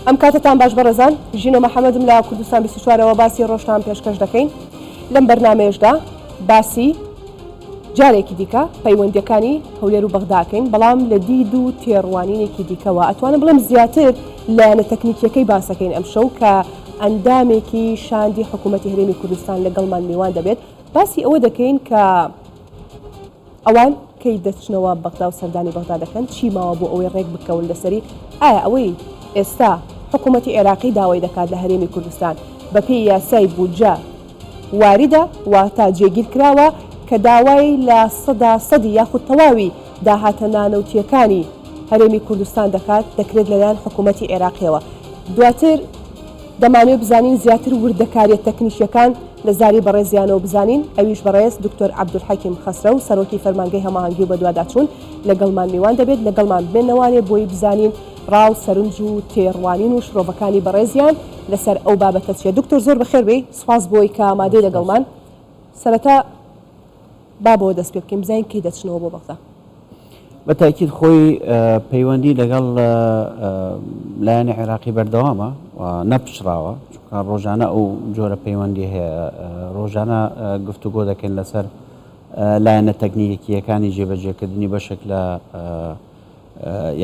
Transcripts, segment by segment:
ئەم کاتەتان باش بەڕێزان، ژینۆ محەمەدم لە کوردستان 24 ەوە باسی ڕۆژتان پێشکەش دەکەین. لەم بەرنامەیەشدا باسی جارێکی دیکە پەیوەندیەکانی هەولێر و بەغدا ئەکەین، بەڵام لە دید و تێڕوانینێکی دیکەوە، ئەتوانم بڵێم زیاتر لایەنە تەکنیکیەکەی باسەکەین ئەمشەو کە ئەندامێکی شاندی حکوومەتی هەرێمی کوردستان لەگەڵمان میوان دەبێت، باسی ئەوە دەکەین کە ئەوان کەی دەچنەوە بەغدا و سەردانی بەغدا دەکەن، چی ماوە بۆ ئەوەی ڕێک بکەون لەسەری، ئایا ئەوەی ئێستا حکوومەتی عێراقی داوای دەکات لە هەرێمی کوردستان بەپێی یاسای بودجە واریدە واتە جێگیر کراوە کە داوای لە سەدا سەدی یاخود تەواوی داهاتە نانەوتییەکانی هەرێمی کوردستان دەکات، دەکرێت لەلایەن حکوومەتی عێراقییەوە. دواتر دەمانەوێت بزانین زیاتر وردەکارییە تەکنیکییەکان لە زاری بەڕێزیانەوە بزانین، ئەویش بەڕێز دکتۆر عەبدولحەکیم خەسرەو سەرۆکی فەرمانگەی هەماهەنگی و بەدواداچوون لەگەڵمان میوان دەبێت، لەگەڵمان بمێنەوانێ بۆی بزانین ڕا و سەرنج و تێڕوانین و شرۆڤەکانی بەڕێزیان لەسەر ئەو بابەتە چیە. دکتۆر زۆر بەخێر بێی، سوپاس بۆی کە ئامادەی لەگەڵمان. سەرەتا با بەوە دەست پێ بکەین بزانین کەی دەچنەوە بۆ بەغدا؟ بە تاکید خۆی پەیوەندی لەگەڵ لایەنی عێراقی بەردەوامە و نەپچڕاوە، چونکە ڕۆژانە ئەو جۆرە پەیوەندی هەیە، ڕۆژانە گفتوگۆ دەکەین لەسەر لایەنە تەکنیکییەکانی جێبەجێکردنی بەشێک لە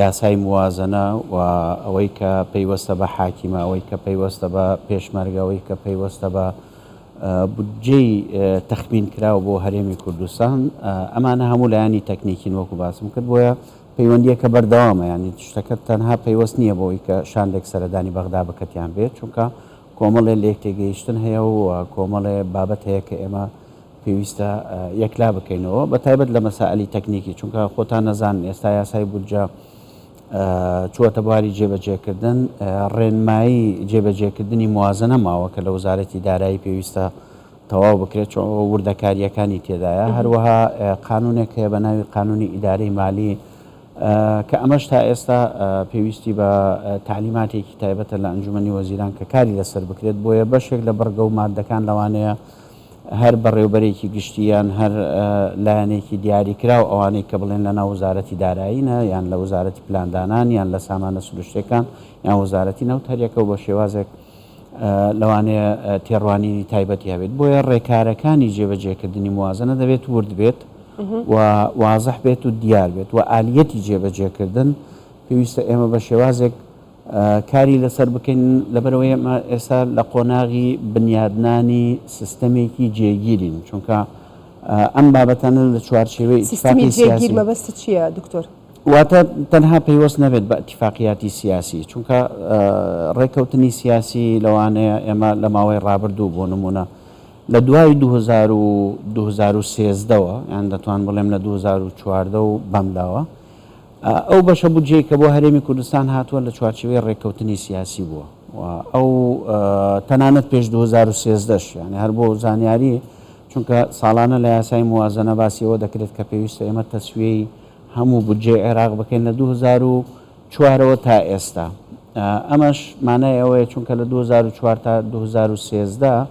یاسای موازنە و ئەوەی کە پەیوەستە بە حاکیمە، ئەوەی کە پەیوەستە بە پێشمەرگە، ئەوەی کە پەیوەستە بە بودجەی تەخمین کراو بۆ هەرێمی کوردستان، ئەمانە هەموو لایەنی تەکنیکین وەکو باسم کرد، بۆیە پەیوەندییەکە بەردەوامە، یانی شتەکە تەنها پەیوەست نییە بەوەی کە شاندێک سەردانی بەغدا بکات یان بێت، چونکە کۆمەڵێ لێکتێگەیشتن هەیە و کۆمەڵێ بابەت هەیە کە ئێمە پێویستە یەکلا بکەینەوە، بە تایبەت لە مەسائلی تەکنیکی، چونکە خۆتان نەزانن ئێستا یاسای بودجە چووەتە بواری جێبەجێکردن، ڕێنمایی جێبەجێکردنی موازنە ماوە کە لە وەزارەتی دارایی پێویستە تەواو بکرێت، چون ئەوە وردەکارییەکانی تێدایە. هەروەها قانونێک هەیە بە ناوی قانونی ئیدارەی مالی کە ئەمەش تا ئێستا پێویستی بە تەعلیماتێکی تایبەتە لە ئەنجومەنی وەزیران کە کاری لەسەر بکرێت، بۆیە بەشێک لە بڕگە و ماددەکان لەوانەیە هەر بەڕێوبەرێکی گشتی یان هەر لایەنێکی دیاریکراو ئەوانەی کە بڵێن لەناو وەزارەتی دارایینە یان لە وەزارەتی پلاندانان یان لە سامانە سروشتیەکان یان وەزارەتی نەوت هەریەکە و بە شێوازێک لەوانەیە تێڕوانینی تایبەتی هەبێت بۆیە ڕێکارەکانی جێبەجێکردنی موازنە دەبێت ورد بێت و وازح بێت و دیار بێت و ئالیەتی جێبەجێکردن پێویستە ئێمە بە شێوازێک کاری لەسەر بکەین، لەبەرئەوەی ئێمە ئێستا لە قۆناغی بنیادنانی سیستەمێکی جێگیرین، چونکە ئەم بابەتانە لە چوارچێوەی سیستەمی ئیتفاقی جێگیر سیاسی. مەبەستت چییە دکتۆر؟ واتە تەنها پەیوەست نەبێت بە ئیتفاقیاتی سیاسی، چونکە ڕێککەوتنی سیاسی لەوانەیە ئێمە لە ماوەی ڕابردوو بۆ نموونە لە دوای 2013 وە یان دەتوان بڵێم لە 2014 و بەملاوە ئەو بەشە بودجەی کە بۆ هەرێمی کوردستان هاتووە لە چوارچێوەی ڕێککەوتنی سیاسی بووە و ئەو تەنانەت پێش 2013 ش یانی هەر بۆ زانیاری چونکە ساڵانە لە یاسای موازنە باسی ئەوە دەکرێت کە پێویستە ئێمە تەسویەی هەموو بودجەی عێراق بکەین لە 2004 ەوە تا ئێستا ئەمەش مانای ئەوەیە چونکە لە 2004 تا 2013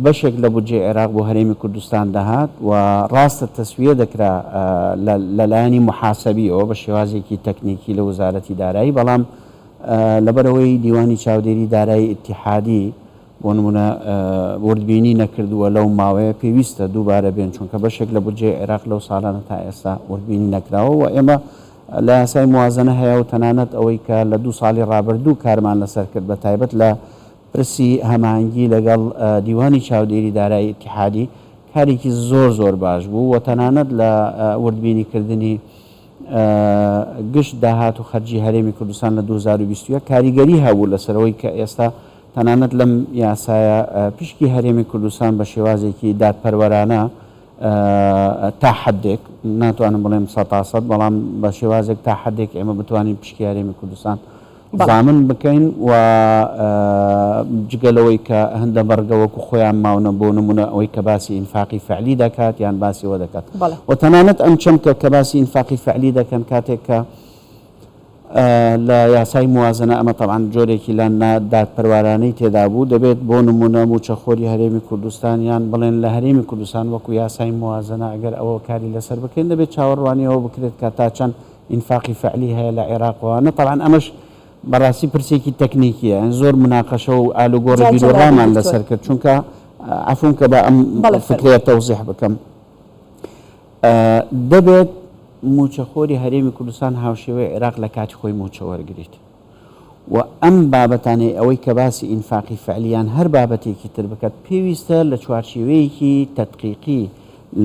بەشێک لە بودجەی عێراق بۆ هەرێمی کوردستان دەهات و ڕاستە تەسویە دەکرا لە لایەنی موحاسەبیەوە بە شێوازێکی تەکنیکی لە وەزارەتی دارایی، بەڵام لەبەرئەوەی دیوانی چاودێری دارایی ئیتیحادی بۆ نمونە وردبینی نەکردووە لەو ماوەیە پێویستە دووبارە بێن چونکە بەشێک لە بودجەی عێراق لەو ساڵانە تا ئێستا وردبینی نەکراوە و ئێمە لە یاسای موازنە هەیە و تەنانەت ئەوەی کە لە دوو ساڵی ڕابردوو کارمان لەسەر کرد بە تایبەت لە پرسی هەماهەنگی لەگەڵ دیوانی چاودێری دارایی ئیتیحادی کارێکی زۆر زۆر باش بوو و تەنانەت لە وردبینی کردنی گشت داهات و خەرجی هەرێمی کوردستان لە 2021 کاریگەری هەبوو لەسەرەوەی کە ئێستا تەنانەت لەم یاسایە پشکی هەرێمی کوردستان بە شێوازێکی دادپەروەرانە تا حدێک ناتوانم بڵێم سەتا سەد بەڵام بە شێوازێک تا حدێک ئێمە بتوانین پشکی هەرێمی کوردستان زامن بکەین و جگە لەوەی کە هەندە بەڕگە وەکو خۆیان ماونە بۆ نمونە ئەوەی کە باسی ئینفاقی فعلی دەکات یان باسی ئەوە دەکات و تەنانەت ئەم چەمکە کە باسی ئینفاقی فعلی دەکەن کاتێک کە لە یاسای موازنە ئەمە تەبعەن جۆرێکی لە نادادپەروارانەی تێدا بوو دەبێت بۆ نمونە موچەخۆری هەرێمی کوردستان یان بڵێن لە هەرێمی کوردستان وەکو یاسای موازنە ئەگەر ئەوە کاری لەسەر بکەین دەبێت چاوەڕوانی ئەوە بکرێت کە تا چەند ئینفاقی فعلی هەیە لە عێراق و ئەوانە تەبعەن ئەمەش بەڕاستی پرسێکی تەکنیکیە زۆر مناقەشە و ئالوگۆڕی جا جەنابی بیروڕامان دکتۆر. لەسەر کرد چونکە عەفوم کە با ئەم بەڵێ فەرموو. فکرەیە تەوزیح بکەم دەبێت مووچەخۆری هەرێمی کوردستان هاوشێوەی عێراق لە کاتی خۆی مووچە وەرگریت و ئەم بابەتانەی ئەوەی کە باسی ئینفاقی فعلی یان هەر بابەتێکی تر بکات پێویستە لە چوارچێوەیەکی تەدقیقی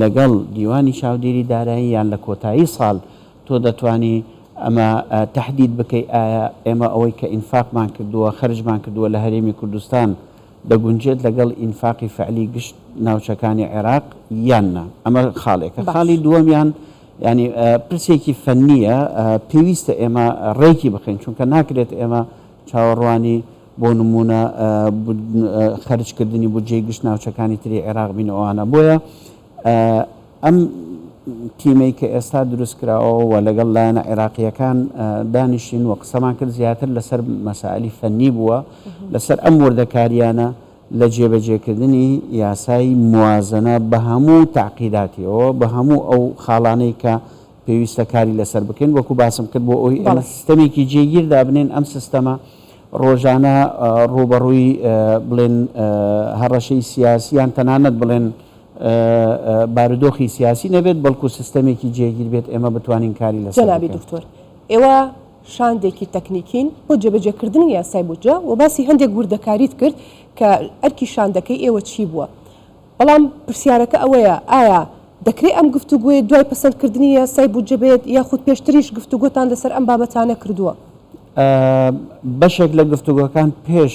لەگەڵ دیوانی چاودێری دارایی یان لە کۆتایی ساڵ تۆ دەتوانی ئەمە تەحدید بکەی ئایا ئێمە ئەوەی کە ئینفاقمان کردووە خەرجمان کردووە لە هەرێمی کوردستان دەگونجێت لەگەڵ ئینفاقی فعلی گشت ناوچەکانی عێراق یان نا؟ ئەمە خاڵێکە. باش. خاڵی دووەمیان یانی پرسێکی فەنییە پێویستە ئێمە ڕێکی بخەین چونکە ناکرێت ئێمە چاوەڕوانی بۆ نموونە خەرجکردنی بودجەی گشت ناوچەکانی تری عێراق بین و ئەوانە بۆیە ئەم تیمەی کە ئێستا دروست کراوە و لەگەڵ لایەنە عێراقییەکان دانیشتین و قسەمان کرد زیاتر لەسەر مەسائلی فەنی بووە، لەسەر ئەم وردەکارییانە لە جێبەجێکردنی یاسای موازنە بە هەموو تەعقیداتیەوە، بە هەموو ئەو خاڵانەی کە پێویستە کاری لەسەر بکەین، وەکو باسم کرد بۆ ئەوەی ئێمە سیستەمێکی جێگیر دابنێین، ئەم سیستەمە ڕۆژانە ڕووبەڕووی بڵێن هەڕەشەی سیاسی یان تەنانەت بڵێن بارودۆخی سیاسی نەبێت، بەڵکو سیستەمێکی جێگیر بێت ئێمە بتوانین کاری لەسەر جەنابی بکەین. دکتۆر، ئێوە شاندێکی تەکنیکین بۆ جێبەجێکردنی یاسای بودجە و باسی هەندێک وردەکاریت کرد کە ئەرکی شاندەکەی ئێوە چی بووە، بەڵام پرسیارەکە ئەوەیە ئایا دەکرێ ئەم گفتوگۆیە دوای پەسەندکردنی یاسای بودجە بێت یاخود پێشتریش گفتوگۆتان لەسەر ئەم بابەتانە کردووە؟ بەشێک لە گفتوگۆکان پێش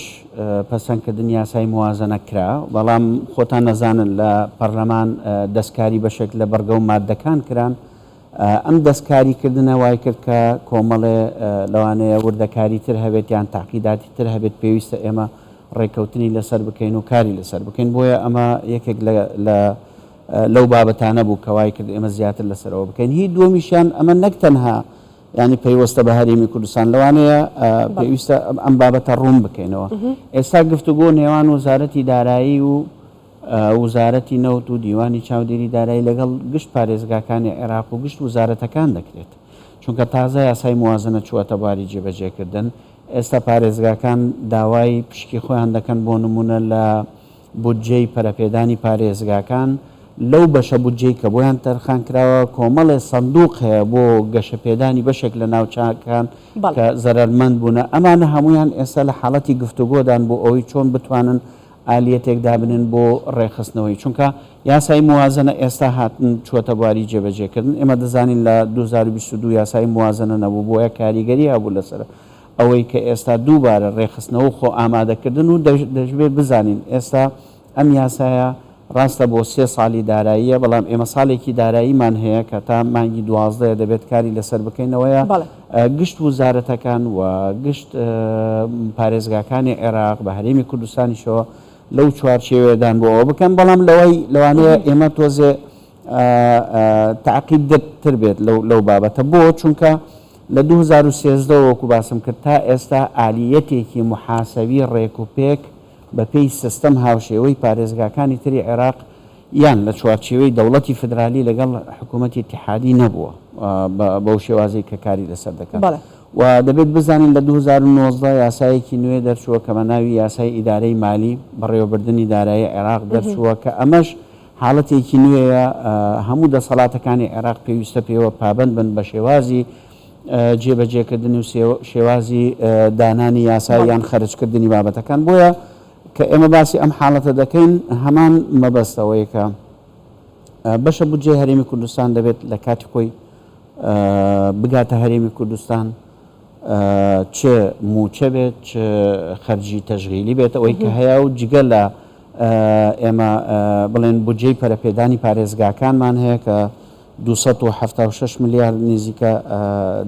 پەسەندکردنی یاسای موازنە کرا، بەڵام خۆتان نەزانن لە پەرلەمان دەستکاری بەشێک لە بڕگە و ماددەکان کران، ئەم دەستکاریکردنە وای کرد کە کۆمەڵێ لەوانەیە وردەکاری تر هەبێت یان تەعقیداتی تر هەبێت پێویستە ئێمە ڕێککەوتنی لەسەر بکەین و کاری لەسەر بکەین، بۆیە ئەمە یەکێک لە لەو بابەتانە بوو کە وای کرد ئێمە زیاتر لەسەر ئەوە بکەین. هی دووەمیشیان ئەمە نەک تەنها یانی پەیوەستە بە هەرێمی کوردستان لەوانەیە پێویستە ئەم بابەتە ڕوون بکەینەوە. ئێستا گفتوگۆ نێوان وەزارەتی دارایی و وزارەتی نەوت و دیوانی چاودێری دارایی لەگەڵ گشت پارێزگاکانی عێراق و گشت وزارەتەکان دەکرێت. چونکە تازە یاسای موازنە چووەتە بواری جێبەجێکردن. ئێستا پارێزگاکان داوای پشکی خۆیان دەکەن بۆ نموونە لە بودجەی پەرەپێدانی پارێزگاکان، لەو بەشە بودجەی کە بۆیان تەرخان کراوە کۆمەڵێ سندوق هەیە بۆ گەشەپێدانی بەشێک لە ناوچەکان کە زەرەرمەند بوونە، ئەمانە هەموویان ئێستا لە حاڵەتی گفتوگۆدان بۆ ئەوەی چۆن بتوانن ئالیەتێک دابنێن بۆ ڕێکخستنەوەی، چونکە یاسای موازنە ئێستا هاتن چووەتە بواری جێبەجێکردن، ئێمە دەزانین لە 2022 یاسای موازنە نەبوو بۆیە کاریگەری هەبوو لەسەر ئەوەی کە ئێستا دووبارە ڕێکخستنەوە و خۆ ئامادەکردن و دەشبێت بزانین ئێستا ئەم یاسایە ڕاستە بۆ سێ ساڵی داراییە بەڵام ئێمە ساڵێکی داراییمان هەیە کە تا مانگی دوازدەیە دەبێت کاری لەسەر بکەینەوەیە گشت وزارەتەکان و گشت پارێزگاکانی عێراق بە هەرێمی کوردستانیشەوە لەو چوارچێوەیەدان بۆ ئەوە بکەن بەڵام لەوەی لەوانەیە ئێمە تۆزێ تەعقید تر بێت لەو بابەتە بۆ؟ چونکە لە 2013 وەکو باسم کرد تا ئێستا ئالیەتێکی محاسەوی ڕێک و پێک بە پێی سیستەم هاوشێوەی پارێزگاکانی تری عێراق یان لە چوارچێوەی دەوڵەتی فیدرالی لەگەڵ حکوومەتی ئیتیحادی نەبووە بەو شێوازەی کە کاری لەسەر دەکەن و دەبێت بزانین لە 2019 یاسایەکی نوێ دەرچووە کە بە ناوی یاسای ئیدارەی مالی بەڕێوەبردنی دارایی عێراق دەرچووە کە ئەمەش حاڵەتێکی نوێیە، هەموو دەسەڵاتەکانی عێراق پێویستە پێوە پابەند بن بە شێوازی جێبەجێکردن و شێوازی دانانی یاسا یان خەرجکردنی بابەتەکان. بۆیە کە ئێمە باسی ئەم حاڵەتە دەکەین هەمان مەبەست ئەوەیە کە بەشە بودجەی هەرێمی کوردستان دەبێت لە کاتی خۆی بگاتە هەرێمی کوردستان، چ مووچە بێت چ خەرجی تەشغیلی بێت ئەوەی کە هەیە و جگە لە ئێمە بڵێن بودجەی پەرەپێدانی پارێزگاکانمان هەیە کە 276 ملیار نزیکە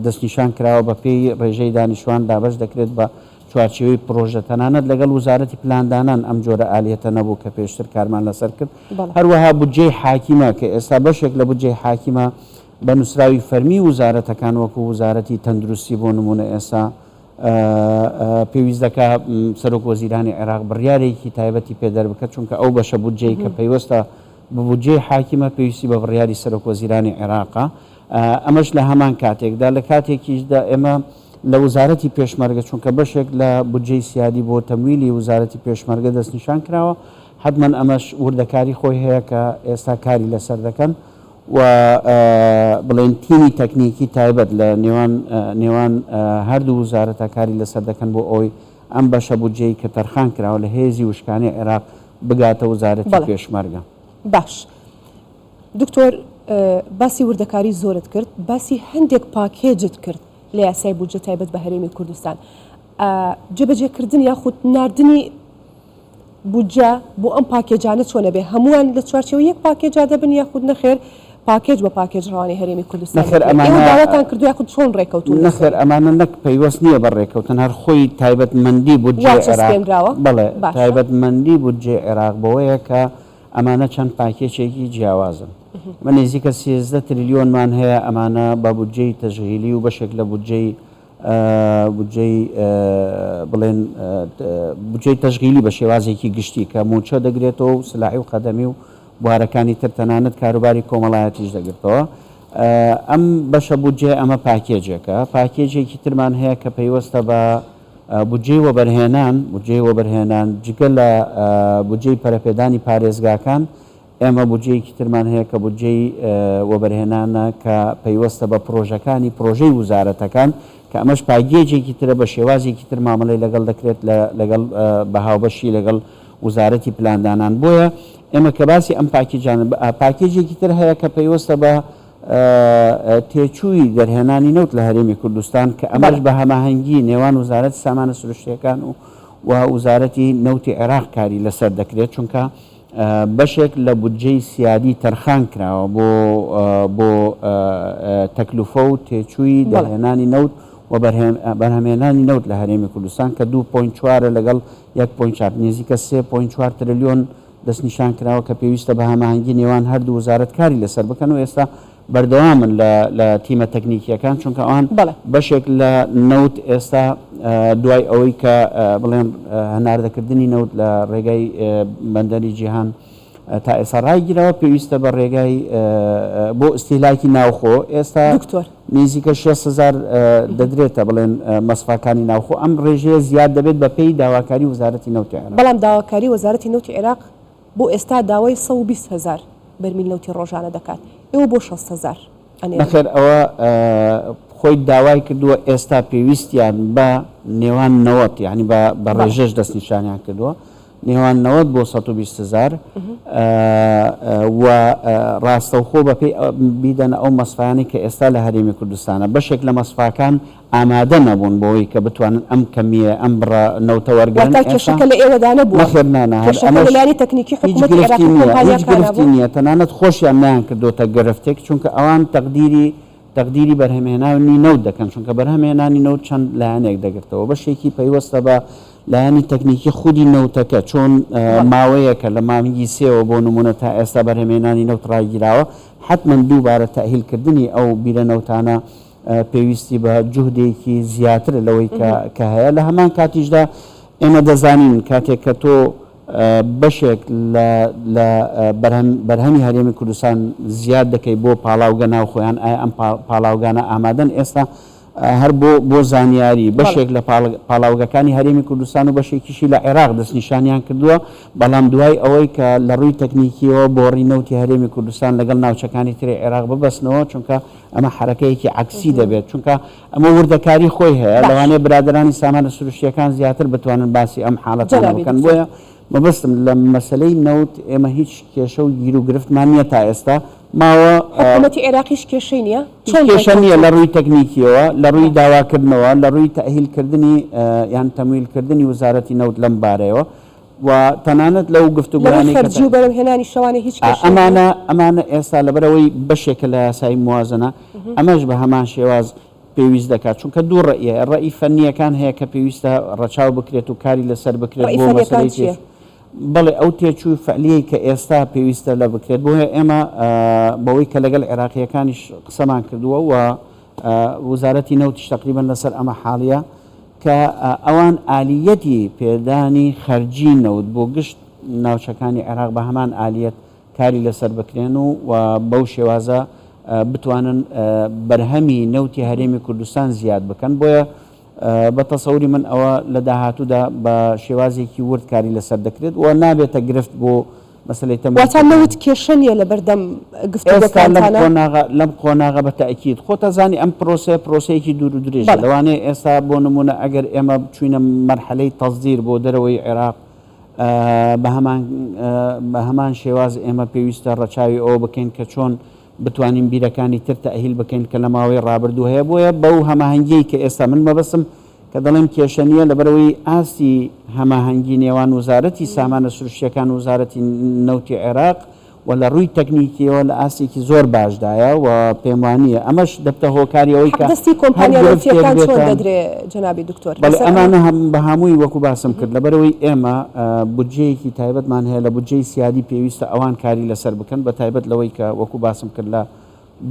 دەستنیشان کراوە بە پێی ڕێژەی دانیشتوان دابەش دەکرێت بە چوارچێوەی پرۆژە تەنانەت لەگەڵ وزارەتی پلاندانان ئەم جۆرە ئالیەتە نەبوو کە پێشتر کارمان لەسەر کرد هەروەها بودجەی حاکیمە کە ئێستا بەشێک لە بودجەی حاکیمە بە نووسراوی فەرمی وزارەتەکان وەکو وزارەتی تەندروستی بۆ نموونە ئێستا پێویست دەکا سەرۆک وەزیرانی عێراق بڕیارێکی تایبەتی پێ دەربکات چونکە ئەو بەشە بودجەی کە پەیوەستە بە بودجەی حاکیمە پێویستی بە بڕیاری سەرۆک وەزیرانی عێراقە ئەمەش لە هەمان کاتێکدا لە کاتێکیشدا ئێمە لە وزارەتی پێشمەرگە چونکە بەشێک لە بودجەی سیادی بۆ تەمویلی وزارەتی پێشمەرگە دەستنیشان کراوە، حەتمەن ئەمەش وردەکاری خۆی هەیە کە ئێستا کاری لەسەر دەکەن و بڵێن تیمی تەکنیکی تایبەت لە نێوان نێوان هەردوو وزارەتە کاری لەسەر دەکەن بۆ ئەوەی ئەم بەشە بودجەی کە تەرخان کراوە لە هێزی وشکانی عێراق بگاتە وزارەتی بەڵێ. پێشمەرگە. باش دکتۆر باسی وردەکاری زۆرت کرد، باسی هەندێک پاکێجت کرد لە یاسای بودجە تایبەت بە هەرێمی کوردستان. جێبەجێکردن یاخود ناردنی بودجە بۆ ئەم پاکێجانە چۆن ئەبێ؟ هەمووان لە چوارچێوەی یەک پاکێجا دەبن یاخود نەخێر پاکێج بە پاکێج ڕەوانەی هەرێمی کوردستان نەخێر دەکرێت؟ ئێوە ئەمانە داواتان کردووە یاخود چۆن ڕێکەوتوون نەخێر لەسەری؟ ئەمانە نەک پەیوەست نییە بە ڕێکەوتن هەر خۆی تایبەتمەندی وا بودجەی عێراق چەسپێنراوە؟ بەڵێ باشە. تایبەتمەندی بودجەی عێراق بەوەیە کە ئەمانە چەند پاکێچێکی جیاوازن. ئێمە نزیکە 13 تریلیۆنمان هەیە ئەمانە بە بودجەی تەشغیلی و بەشێک لە بودجەی بودجەی بڵێن بودجەی تەشغیلی بە شێوازێکی گشتی کە مووچە دەگرێتەوە و سلاحی و خەدەمی و بوارەکانی تر تەنانەت کاروباری کۆمەڵایەتیش دەگرتەوە. ئەم بەشە بودجەیە ئەمە پاکێجێکە. پاکێجێکی ترمان هەیە کە پەیوەستە بە بودجەی وەبەرهێنان، بودجەی وەبەرهێنان جگە لە بودجەی پەرەپێدانی پارێزگاکان، ئێمە بودجەیەکی ترمان هەیە کە بودجەی وەبەرهێنانە کە پەیوەستە بە پرۆژەکانی پرۆژەی وزارەتەکان کە ئەمەش پاگێجێکی ترە بە شێوازێکی تر مامەڵەی لەگەڵ دەکرێت لەگەڵ بە هاوبەشی لەگەڵ وزارەتی پلاندانان بۆیە ئێمە کە باسی ئەم پاکیجانە پاکێجێکی تر هەیە کە پەیوەستە بە تێچووی دەرهێنانی نەوت لە هەرێمی کوردستان کە ئەمەش بە هەماهەنگی نێوان وزارەتی سامانە سروشتیەکان و و وزارەتی نەوتی عێراق کاری لەسەر دەکرێت چونکە بەشێک لە بودجەی سیادی تەرخان کراوە بۆ بۆ تەکلوفە و تێچووی دەرهێنانی نەوت و بەرهەمهێنانی نەوت لە هەرێمی کوردستان کە دوو point چوارە لەگەڵ یەک point چوار نزیکە سێ point چوار ترلیۆن دەستنیشان کراوە کە پێویستە بە هەماهەنگی نێوان هەردوو وەزارەت کاری لەسەر بکەن و ئێستا بەردەوامن لە لە تیمە تەکنیکییەکان چونکە ئەوان بەشێک لە نەوت ئێستا دوای ئەوەی کە بڵێن هەناردەکردنی نەوت لە ڕێگای بەندەری جیهان تا ئێستا ڕایگیراوە پێویستە بە ڕێگای بۆ ئیستیهلاکی ناوخۆ ئێستا دکتۆر. نزیکە 6 هەزار دەدرێتە بڵێن مەسفاکانی ناوخۆ ئەم ڕێژەیە زیاد دەبێت بە پێی داواکاری وەزارەتی نەوتی عێراق. بەڵام داواکاری وەزارەتی نەوتی عێراق بۆ ئێستا داوای 120,000 بەرمیل نەوتی ڕۆژانە دەکات، ئێوە بۆ 60,000 ئەنێرن؟ نەخێر ئەوە خۆی داوای کردووە ئێستا پێویستیان بە نێوان 90 یانی بە ڕێژەش دەستنیشانیان کردووە نێوان 90 بۆ 120,000 و ڕاستەوخۆ بەپێی بیدەنە ئەو مەسفایانەی کە ئێستا لە هەرێمی کوردستانە بەشێک لە مەسفاکان ئامادە نەبوون بۆی کە بتوانن ئەم کەمییە ئەم بڕە نەوتە وەرگرن واتە ئێستا کێشەکە لە ئێوەدا نەبووە نەخێر نا نا هەر کێشەکە ئەمەش لەلایەنی تەکنیکی هیچ حکوومەتی گرفتی عێراق و نییە هیچ کۆمپانیاکانە گرفتی بوو؟ نییە تەنانەت خۆشیان نەیانکردۆتە گرفتێک چونکە ئەوان تەقدیری تەقدیری بەرهەمهێنانی نەوت دەکەن چونکە بەرهەمهێنانی نەوت چەند لایەنێک دەگرتەوە بەشێکی پەیوەستە بە لایەنی تەکنیکی خودی نەوتەکە چۆن ماوەیەکە لە مانگی سێوە بۆ نمونە تا ئێستا بەرهەمهێنانی نەوت ڕاگیراوە حەتمەن دووبارە تەئهیلکردنی ئەو بیرە نەوتانە پێویستی بە جوهدێکی زیاترە لەوەی کە کە هەیە لە هەمان کاتیشدا ئێمە دەزانین کاتێک کە تۆ بەشێک لە لە بەرهەم بەرهەمی هەرێمی کوردستان زیاد دەکەی بۆ پاڵاوگە ناوخۆیان ئایا ئەم پاڵاوگانە ئامادەن ئێستا هەر بۆ بۆ زانیاری بەشێک لە پاڵاوگەکانی هەرێمی کوردستان و بەشێکیشی لە عێراق دەستنیشانیان کردووە بەڵام دوای ئەوەی کە لە ڕووی تەکنیکیەوە بۆڕی نەوتی هەرێمی کوردستان لەگەڵ ناوچەکانی تری عێراق ببەستنەوە چونکە ئەمە حەرەکەیەکی عەکسی دەبێت چونکە ئەمە وردەکاری خۆی هەیە لەوانەیە برادەرانی سامانە سروشتیەکان زیاتر بتوانن باسی ئەم حاڵەتانە بکەن بۆیە مەبەستم لە مەسەلەی نەوت ئێمە هیچ کێشە و گیر و گرفتمان نییە تا ئێستا ماوە. حکوومەتی عێراقیش کێشەی نییە؟ هیچ کێشە نییە لە ڕووی تەکنیکیەوە، لە ڕووی داواکردنەوە، لە ڕووی تەئهیلکردنی یان تەمویلکردنی وزارەتی نەوت لەم بارەیەوە و تەنانەت لەو لە ڕووی گفتوگۆیانەی کە خەرجی و بەرهەمهێنانی شەوانە هیچ کێشەیەک نییە؟ ئەمانە ئەمانە ئێستا لەبەرئەوەی بەشێکە لە یاسای موازنە ئەمەش بە هەمان شێواز پێویست دەکات چونکە دوو ڕەئی هەیە ڕەئی فەنییەکان هەیە کە پێویستە ڕەچاو بکرێت و کاری لەسەر بکرێت ڕەئی بۆ فەنییەکان مەسەلەی چییە؟ تێچوو بەڵێ ئەو تێچووی فعلیەی کە ئێستا پێویستە لە بکرێت بۆیە ئێمە بەوەی کە لەگەڵ عێراقییەکانیش قسەمان کردووە و وزارەتی نەوتیش تەقریبەن لەسەر ئەمە حاڵیە کە ئەوان ئالیەتی پێدانی خەرجی نەوت بۆ گشت ناوچەکانی عێراق بە هەمان ئالیەت کاری لەسەر بکرێن و و بەو شێوازە بتوانن بەرهەمی نەوتی هەرێمی کوردستان زیاد بکەن بۆیە. بە تەسەوری من ئەوە لە داهاتوودا بە شێوازێکی ورد کاری لەسەر دەکرێت و نابێتە گرفت بۆ مەسەلەی واتە تەمویلکردن. نەوت کێشە نییە لەبەردەم ئێستا لەم گفتوگۆکانتانا؟ قۆناغە لەم قۆناغە بە تەئکید. خۆت ئەزانی ئەم پرۆسەیە پرۆسەیەکی دوور و درێژە. بەڵێ. لەوانەیە ئێستا بۆ نموونە ئەگەر ئێمە چووینە مەرحەلەی تەسدیر بۆ دەرەوەی عێراق بە هەمان بە هەمان شێواز ئێمە پێویستە ڕەچاوی ئەوە بکەین کە چۆن بتوانین بیرەکانی تر تەئهیل بکەین کە لە ماوەی ڕابردوو هەیە بۆیە بەو هەماهەنگیەی کە ئێستا من مەبەستم کە دەڵێم کێشە نییە لەبەرئەوەی ئاستی هەماهەنگی نێوان وزارەتی سامانە سروشتیەکان و وزارەتی نەوتی عێراق و لە ڕووی تەکنیکیەوە لە ئاستێکی زۆر باشدایە و پێم وانییە ئەمەش دەبتە هۆکاری ئەوەی کە حەقدەستی هەر کۆمپانیا گرفتێک نەوتیەکان چۆن بێتە دەدرێ جەنابی دکتۆر بەڵێ لەسەر ئەمە؟ ئەمانە هەم بە هەمووی وەکو باسم کرد لەبەرئەوەی ئێمە بودجەیەکی تایبەتمان هەیە لە بودجەی سیادی پێویستە ئەوان کاری لەسەر بکەن بە تایبەت لەوەی کە وەکو باسم کرد لە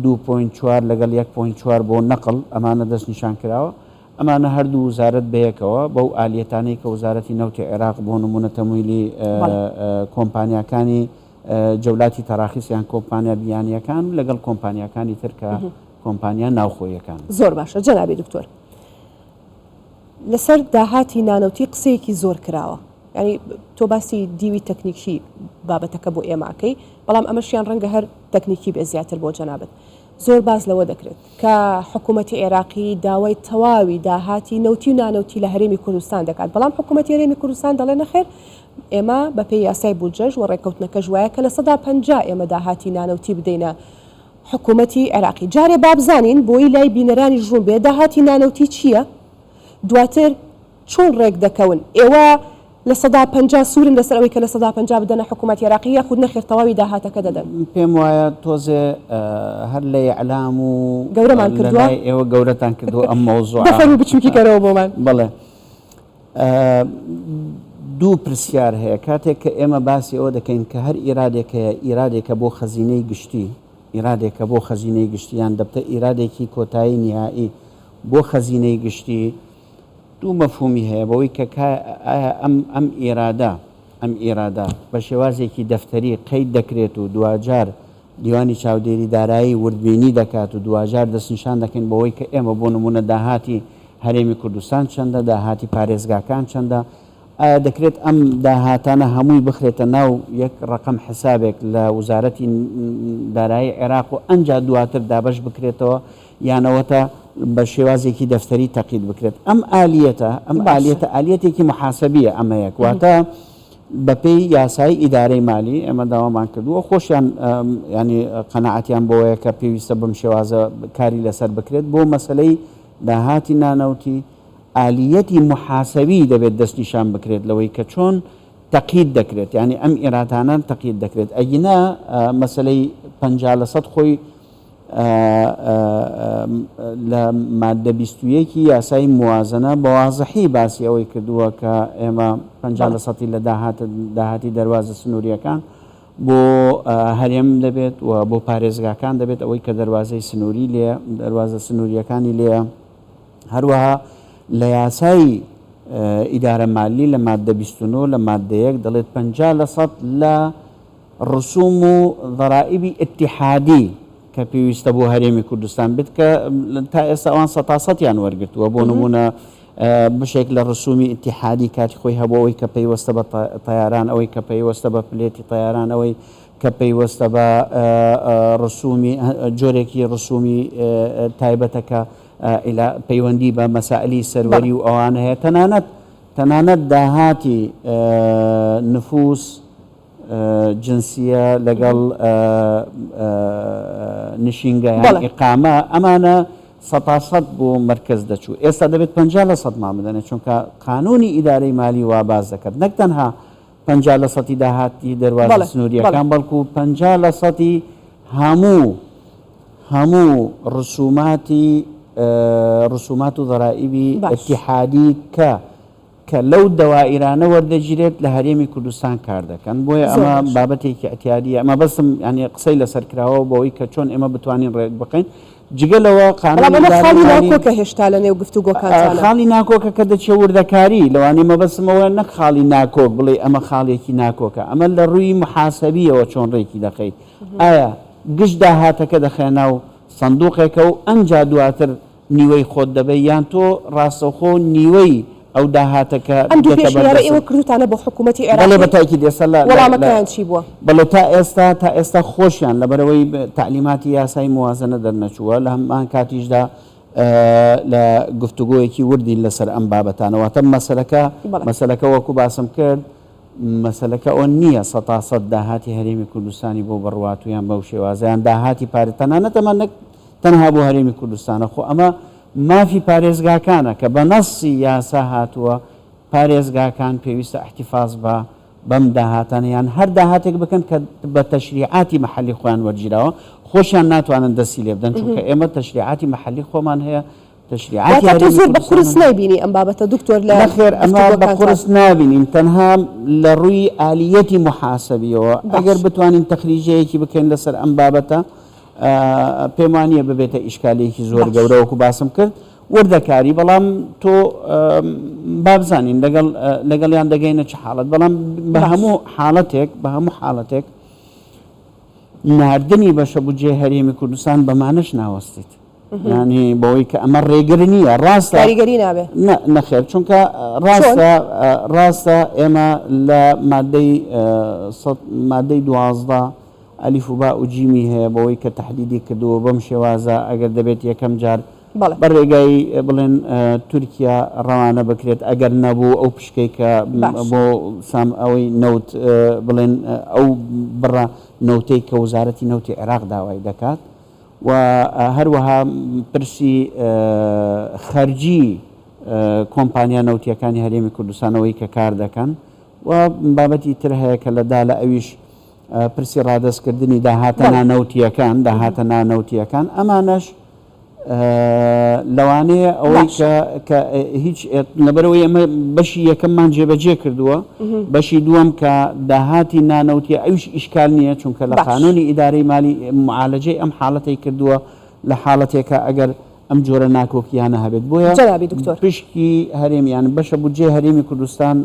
2.4 لەگەڵ 1.4 بۆ نەقڵ ئەمانە دەستنیشان کراوە ئەمانە هەردوو وزارەت بەیەکەوە بەو ئالیەتانەی کە وزارەتی نەوتی عێراق بۆ نمونە تەمویلی کۆمپانیاکانی جەولاتی تەراخیس یان کۆمپانیا بیانییەکان لەگەڵ کۆمپانیاکانی تر کە کۆمپانیا ناوخۆییەکانن. زۆر باشە جەنابی دکتۆر لەسەر داهاتی نانەوتی قسەیەکی زۆر کراوە یانی تۆ باسی دیوی تەکنیکی بابەتەکە بۆ ئێمە ئەکەی بەڵام ئەمەشیان ڕەنگە هەر تەکنیکی بێ زیاتر بۆ جەنابت زۆر باس لەوە دەکرێت کە حکوومەتی عێراقی داوای تەواوی داهاتی نەوتی و نانەوتی لە هەرێمی کوردستان دەکات، بەڵام حکوومەتی هەرێمی کوردستان دەڵێ نەخێر ئێمە بەپێی یاسای بودجەش و ڕێککەوتنەکەش وایە کە 50% ئێمە داهاتی نانەوتی بدەینە حکوومەتی عێراقی. جارێ با بزانین بۆی لای بینەرانیش ڕوون بێ داهاتی نانەوتی چییە؟ دواتر چۆن ڕێک دەکەون؟ ئێوە 50% سوورن لەسەر ئەوەی کە 50% بدەنە حکوومەتی عێراقی یاخود نەخێر تەواوی داهاتەکە دەدەن؟ پێم وایە تۆزێ هەر لە ئیعلام و گەورەمان لە کردووە. لای ئێوە گەورەتان کردووە ئەم مەوزوعە. دەفەرموو بچووکی کەرەوە بۆمان. بەڵێ. دوو پرسیار هەیە کاتێک کە ئێمە باسی ئەوە دەکەین کە هەر ئیرادێک هەیە ئیرادێکە بۆ خەزینەی گشتی، ئیرادێکە بۆ خەزینەی گشتی یان دەبتە ئیرادێکی کۆتایی نیهائی بۆ خەزینەی گشتی، دوو مەفهومی هەیە بەوەی کە ئایا ئەم ئەم ئیرادە ئەم ئیرادە بە شێوازێکی دەفتەری قەید دەکرێت و دواجار دیوانی چاودێری دارایی وردبینی دەکات و دواجار دەستنیشان دەکەین بەوەی کە ئێمە بۆ نموونە داهاتی هەرێمی کوردستان چەندە، داهاتی پارێزگاکان چەندە، ئایا دەکرێت ئەم داهاتانە هەمووی بخرێتە ناو یەک ڕەقەم حسابێک لە وزارەتی دارایی عێراق و ئەنجا دواتر دابەش بکرێتەوە یان ئەوەتا بە شێوازێکی دەفتەری تەقید بکرێت؟ ئەم ئالیەتە ئەم ئالیەتە ئالیەتێکی محاسەبیە ئەمە یەک واتە بەپێی یاسای ئیدارەی مالی ئێمە داوامان کردووە خۆشیان ینی قەناعەتیان بەوەیە کە پێویستە بەم شێوازە کاری لەسەر بکرێت بۆ مەسەلەی داهاتی نانەوتی ئالیەتی موحاسەبی دەبێت دەستنیشان بکرێت لەوەی کە چۆن تەقید دەکرێت یانی ئەم ئیرادانە تەقید دەکرێت ئەگینا مەسەلەی 50% خۆی لە ماددە 21 یاسای موازنە بە وازحی باسی ئەوەی کردووە کە ئێمە 50 لە سەتی لە داهات داهاتی دەروازە سنووریەکان بۆ هەرێم دەبێت و بۆ پارێزگاکان دەبێت ئەوەی کە دەروازەی سنووری لێ دەروازە سنووریەکانی لێیە هەروەها لە یاسای ئیدارە مالی لە ماددە 29 لە ماددە یەک دەڵێت 50 لە سەد لە ڕسوم و ضرائبی ئیتیحادی کە پێویستە بۆ هەرێمی کوردستان بێت کە تا ئێستا ئەوان سەتا سەتیان وەرگرتووە بۆ نمونە بەشێک لە ڕسومی ئیتیحادی کاتی خۆی هەبوو ئەوەی کە پەیوەستە بە تەیاران ئەوەی کە پەیوەستە بە پلێتی تەیاران ئەوەی کە پەیوەستە بە ڕسومی جۆرێکی ڕسومی تایبەتە کە پەیوەندی بە مەسائلی سەروەری و ئەوانە هەیە تەنانەت تەنانەت داهاتی نفوس جنسیە لەگەڵ نشینگە یان ئیقامە ئەمانە سەتا سەد بۆ مەرکەز دەچوو ئێستا دەبێت 50 لە سەدمان بدەنێ چونکە قانونی ئیدارەی مالی وا باس دەکات نەک تەنها 50 لە سەتی داهاتی دەروازە سنووریەکان بەڵکو 50 لە سەتی هەموو هەموو ڕسوماتی ڕسومات و ضرائبی اتحادی کە کە لەو دەوائیرانە وەردەگیرێت لە هەرێمی کوردستان کار دەکەن بۆیە ئەمە بابەتێکی ئەتیادیە مەبەستم یانی قسەی لەسەر کراوە بەوەی کە چۆن ئێمە بتوانین ڕێک بخەین جگە لەوە قانونی بەڵام ئەمە خاڵی ناکۆکە هێشتا لە نێو گفتوگۆکانتانە. خاڵی ناکۆکە کە دەچێ وردەکاری لەوانەیە مەبەستم ئەوەیە نەک خاڵی ناکۆک بڵێ ئەمە خاڵێکی ناکۆکە ئەمە لە ڕووی محاسەبیەوە چۆن ڕێکی دەخەیت ئایا گشت داهاتەکە دەخەیە ناو سندوقێکە و ئەنجا دواتر. نیوەی خۆت دەبەی یان تۆ ڕاستەوخۆ نیوەی ئەو داهاتە کە ئەم دوو دێتە بەر پێشنیارە دەستت. ئێوە کردووتانە بۆ حکوومەتی بەڵێ عێراقی، بە تاکید ئێستا لە لە لە وەڵامەکەیان چی بووە؟ بەڵێ تا ئێستا تا ئێستا خۆشیان لەبەرئەوەی تەعلیماتی یاسای موازەنە دەرنەچووە لە هەمان کاتیشدا لە گفتوگۆیەکی وردین لەسەر ئەم بابەتانە واتە مەسەلەکە بەڵێ. مەسەلەکە وەکو باسم کرد مەسەلەکە ئەوە نییە سەتا سەد داهاتی هەرێمی کوردستانی بۆ بڕوات و یان بەو شێوازە یان داهاتی پارێ تەنانەت ئەمە نەک تەنها بۆ هەرێمی کوردستانە خۆ ئەمە مافی پارێزگاکانە کە بە نەسی یاسا هاتووە پارێزگاکان پێویستە ئیحتیفاز بە بەم داهاتانە یان هەر داهاتێک بکەن کە بە تەشریعاتی مەحەلی خۆیان وەرگیراوە خۆشیان ناتوانن دەستی لێ بدەن چونکە ئێمە تەشریعاتی مەحەلی خۆمان هەیە تەشریعاتی واتە تۆ هەرێمی زۆر بە قورس کوردستانمان هەیە. نایبینی ئەم بابەتە دکتۆر لە نەخێر ئەمە بە گفتوگۆکانتان؟ قورس نابینین تەنها لە ڕووی ئالیەتی موحاسەبیەوە ئەگەر باش. بتوانین تەخریجەیەکی بکەین لەسەر ئەم بابەتە پێم وانییە ببێتە ئیشکالێکی زۆر باش. گەورە وەکو باسم کرد وردەکاری بەڵام تۆ با بزانین لەگەڵ لەگەڵیان دەگەینە چ حاڵەت بەڵام بە باش. هەموو حاڵەتێک بە هەموو حاڵەتێک ناردنی بەشە بودجەی هەرێمی کوردستان بەمانەش ناوەستیت یانی بەوەی کە ئەمە ڕێگر نییە ڕاستە کاریگەری نابێ نەخێر چونکە چۆن؟ ڕاستە ڕاستە ئێمە لە مادەی مادەی 12 ئەلیف و با و جیمی هەیە بەوەی کە تەحدیدی کردووە بەم شێوازە ئەگەر دەبێت یەکەم جار بەڵێ. بە ڕێگای بڵێن تورکیا ڕەوانە بکرێت ئەگەر نەبوو ئەو پشکەی کە باش. بۆ سام ئەوەی نەوت بڵێن ئەو بڕە نەوتەی کە وەزارەتی نەوتی عێراق داوای دەکات و هەروەها پرسی خەرجی کۆمپانیا نەوتییەکانی هەرێمی کوردستان ئەوەی کە کار دەکەن و بابەتی تر هەیە کە لە دالە ئەویش پرسی ڕادەستکردنی داهاتە بەڵێ. نانەوتییەکان داهاتە نانەوتییەکان ئەمانەش لەوانەیە ئەوەی باش. کە کە هیچ لەبەرئەوەی ئێمە بەشی یەکەممان جێبەجێ کردووە بەشی دووەم کە داهاتی نانەوتیە ئەویش ئیشکال نییە چونکە لە باش. قانونی ئیدارەی مالی معالەجەی ئەم حاڵەتەی کردووە لە حاڵەتێکا ئەگەر ئەم جۆرە ناکۆکییانە هەبێت بۆیە جەنابی دکتۆر. پشکی هەرێم یان بەشە بودجەی هەرێمی کوردستان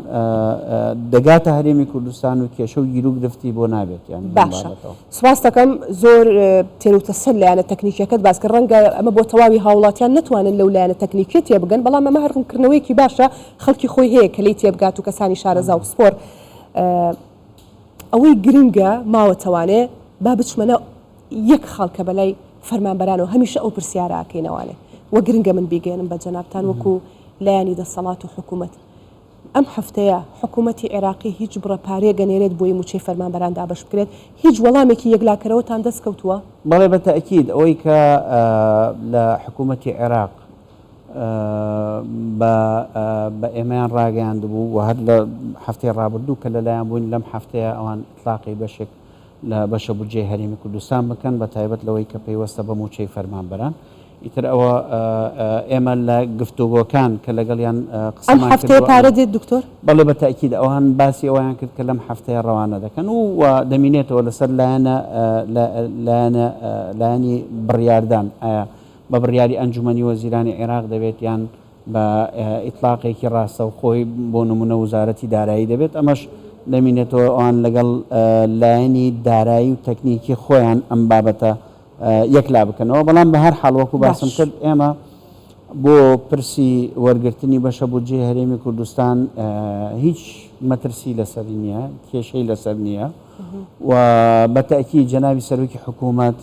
دەگاتە هەرێمی کوردستان و کێشە و گیروگرفتی بۆ نابێت یان لەم باشە بابەتەوە. سوپاست دەکەم زۆر تێروتەسەل لایەنە تەکنیکیەکەت باس کرد ڕەنگە ئەمە بۆ تەواوی هاوڵاتیان نەتوانن لەو لایەنە تەکنیکیە تێبگەن بەڵام ئەمە هەر ڕوونکردنەوەیەکی باشە خەڵکی خۆی هەیە کە لێی تێبگات و کەسانی شارەزا و پسپۆر ئەوەی گرنگە ماوەتەوانێ با بچمە ناو یەک خاڵ کە بەلای فەرمانبەرانەوە هەمیشە ئەو پرسیارە ئەکەینەوانێ وە گرنگە من بیگەیەنم بە جەنابتان وەکو لایەنی دەسەڵات و حکوومەت ئەم هەفتەیە حکوومەتی عێراقی هیچ بڕە پارەیەک ئەنێرێت بۆی مووچەی فەرمانبەران دابەش بکرێت هیچ وەڵامێکی یەکلاکەرەوەتان دەست کەوتووە؟ بەڵێ بە تەئکید ئەوەی کە لە حکوومەتی عێراق بە بە ئێمەیان ڕاگەیاندبوو و هەر لە هەفتەی ڕابردوو کە لەلایان بووین لەم هەفتەیە ئەوان ئیتلاقی بەشێک لە بەشە بودجەی هەرێمی کوردستان بکەن بە تایبەت لەوەی کە پەیوەستە بە مووچەی فەرمانبەران ئیتر ئەوە ئێمە لە گفتوگۆکان کە لەگەڵیان ئەم قسەمان هەفتەیە کردووە پارە دێت دکتۆر؟ بەڵێ بە تەئکید ئەوان باسی ئەوەیان کرد کە لەم هەفتەیە ڕەوانە دەکەن و و دەمینێتەوە لەسەر لایەنە لایەنە لایەنی بڕیاردان ئایا بە بڕیاری ئەنجومەنی وەزیرانی عێراق دەبێت یان بە ئیتڵاقێکی ڕاستەوخۆی بۆ نمونە وزارەتی دارایی دەبێت ئەمەش دەمینێتەوە ئەوان لەگەڵ لایەنی دارایی و تەکنیکی خۆیان ئەم بابەتە یەکلا بکەنەوە بەڵام بە هەر حاڵ وەکو باسم باش. کرد ئێمە بۆ پرسی وەرگرتنی بەشە بودجەی هەرێمی کوردستان هیچ مەترسی لەسەری نییە کێشەی لەسەر نییە و بە تەئکید جەنابی سەرۆکی حکوومەت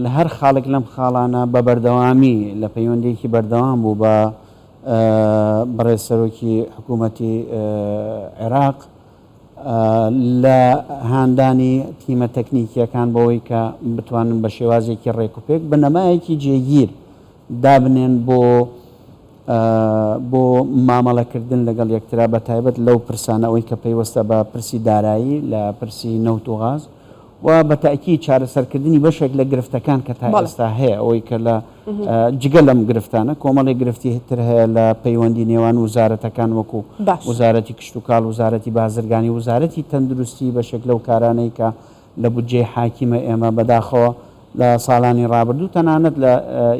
لە هەر خاڵێک لەم خاڵانە بە بەردەوامی لە پەیوەندییەکی بەردەوام بوو بە بەڕێز سەرۆکی حکوومەتی عێراق لە هاندانی تیمە تەکنیکییەکان بەوەی کە بتوانن بە شێوازێکی ڕێکوپێک بنەمایەکی جێگیر دابنێن بۆ بۆ مامەڵەکردن لەگەڵ یەکترا بە تایبەت لەو پرسانە ئەوەی کە پەیوەستە بە پرسی دارایی لە پرسی نەوت و غاز و بە تەئکید چارەسەرکردنی بەشێک لە گرفتەکان کە تا ئێستا هەیە ئەوەی کە لە جگە لەم گرفتانە کۆمەڵێک گرفتی تر هەیە لە پەیوەندی نێوان وزارەتەکان وەکو وزارەتی کشتوکاڵ وزارەتی بازرگانی وزارەتی تەندروستی بەشێک لەو کارانەی کە لە بودجەی حاکیمە ئێمە بەداخەوە لە ساڵانی ڕابردوو تەنانەت لە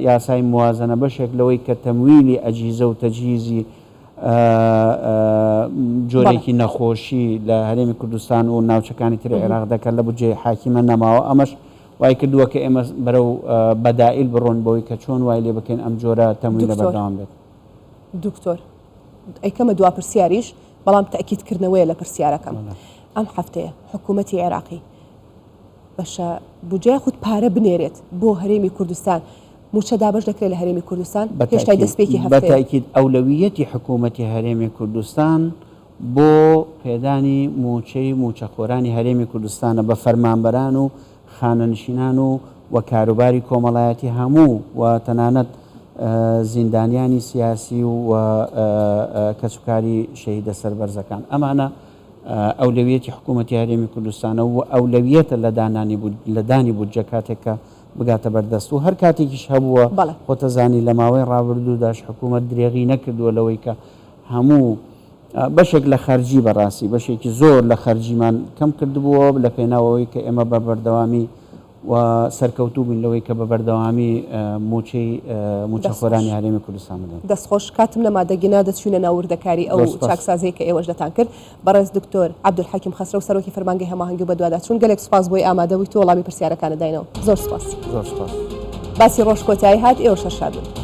یاسای موازنە بەشێک لەوەی کە تەمویلی ئەجهیزە و تەجهیزی جۆرێکی نەخۆشی لە هەرێمی کوردستان و ناوچەکانی تری عێراق دەکات لە بودجەی حاکیمە نەماوە ئەمەش وای کردووە کە ئێمە بەرەو بەدائیل بڕۆن بەوەی کە چۆن وای لێ بکەین ئەم جۆرە تەمویلە دکتۆر بەردەوام بێت. دکتۆر ئەیکەمە دوا پرسیاریش بەڵام تەئکید کردنەوەیە لە پرسیارەکەم ئەم هەفتەیە حکوومەتی عێراقی بەشە بودجە یاخود پارە بنێرێت بۆ هەرێمی کوردستان مووچە دابەش دەکرێت لە هەرێمی کوردستان هێشتای دەستپێکی هەفتەیە. بەتەئکید ئەولەوییەتی حکوومەتی هەرێمی کوردستان بۆ پێدانی مووچەی مووچەخۆرانی هەرێمی کوردستانە بە فەرمانبەران و خانەنشینان و و کاروباری کۆمەڵایەتی هەموو و تەنانەت زیندانیانی سیاسی و کەسوکاری شەهیدە سەربەرزەکان ئەمانە ئەولەویەتی حکوومەتی هەرێمی کوردستانە و ئەولەویەتە لە دانانی لە دانی بودجە کاتێک کە بگاتە بەردەست و هەر کاتێکیش هەبووە خۆتەزانی لە ماوەی ڕابردووداش حکوومەت درێغی نەکردووە لەوەی کە هەموو بەشێک لە خەرجی بەڕاستی بەشێکی زۆر لە خەرجیمان کەم کردبووەوە لە پێناو ئەوەی کە ئێمە بە بەردەوامی و سەرکەوتوو بین لەوەی کە بە بەردەوامی مووچەی مووچەخۆرانی هەرێمی کوردستان بدەین. دەست خۆش، کاتم نەما دەگینا دەچوینە ناو وردەکاری ئەو چاکسازیەی کە ئێوەش دەتان کرد. بەڕێز دکتۆر عەبدولحەکیم خەسرەو سەرۆکی فەرمانگەی هەماهەنگی و بەدواداچوون گەلێک سوپاس بۆی ئامادە بوویت و وەڵامی پرسیارەکانت داینەوە. زۆر سوپاس. زۆر سوپاس. باسی ڕۆژ کۆتایی هات، ئێوەش هەر شاد بن.